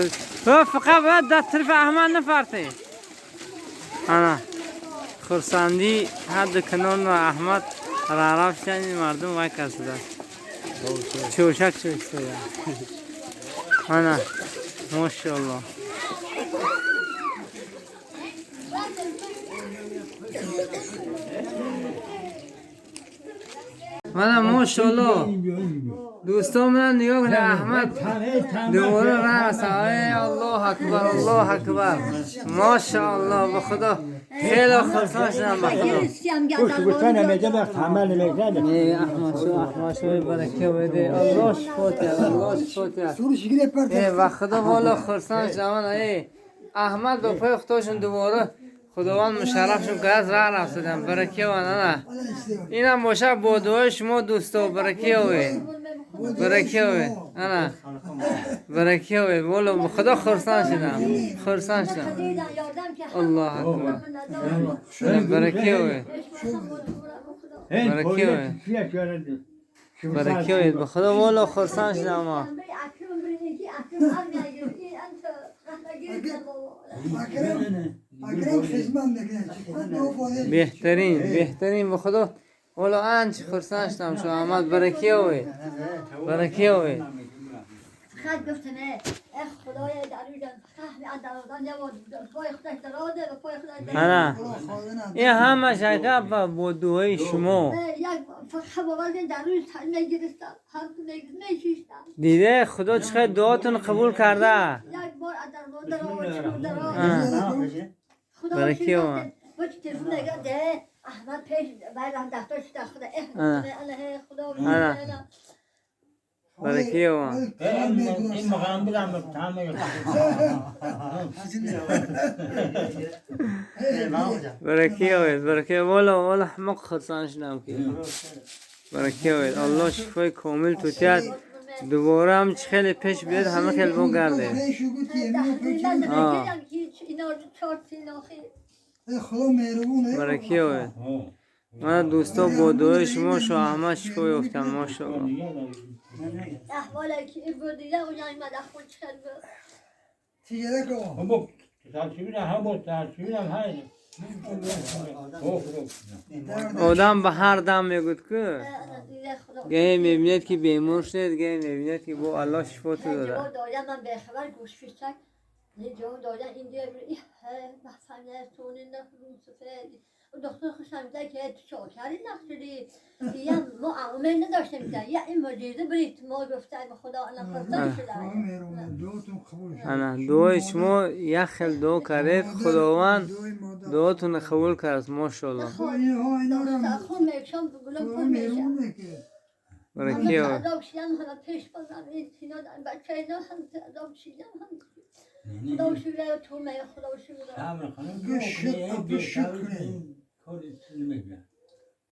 فقط باید در طرف احمد نفرته. انا خرسندی حد کنار و احمد را رفتن مردم وای کسده چوشک چوشک. انا ماشاءالله. من ماشاءالله دوستان من نگاه کنه احمد دوباره رقص. الله اکبر الله اکبر ماشاءالله. به خدا خیلی خرسند شدم به خدا. احمد شو احمد شو برکه بده الله شفا ته الله شفا ته. به خدا والا خرسند شدم. ای احمد با پای خودشون دوباره خداوند مشرفشون کرد راه رفتن برکه و نه اینم باشه با دعای شما دوستا برکه و برکه و نه برکه و والا به خدا خرسند شدم خرسند شدم. الله اکبر برکه و برکه و برکه و به خدا والا خرسند شدم. ما بهترین بهترین به خدا والا انچ خرسند شدم شما احمد برکه و برکه و فقط گفتم ای خدای درویدم پای خودش دراده و پای خودش نه این همه شکر با دعای شما دیده خدا چقدر دعاتون قبول کرده. برکه و برکه و برکه و برکه والا والا حمق خرسان شدم که برکه و الله شفای کامل تو تیاد. دوباره هم خیلی پیش بیاد همه خیلی بو گرده. برکه و من دوستا با دعای شما شو احمد شفا یافتم ماشاءالله. آدم به هر دم میگوید که گاهی میبیند که بیمار شد، گاهی میبیند که با الله شفا تو داده. دکتر خوشم میاد که تو چاکری نقشی یا ما عمر نداشتیم یا این معجزه برید ما گفتن به خدا انا خرسند شدم. انا دعای شما یک خیل دعا کردید خداوند دعاتون قبول کرد ماشاءالله. برکه و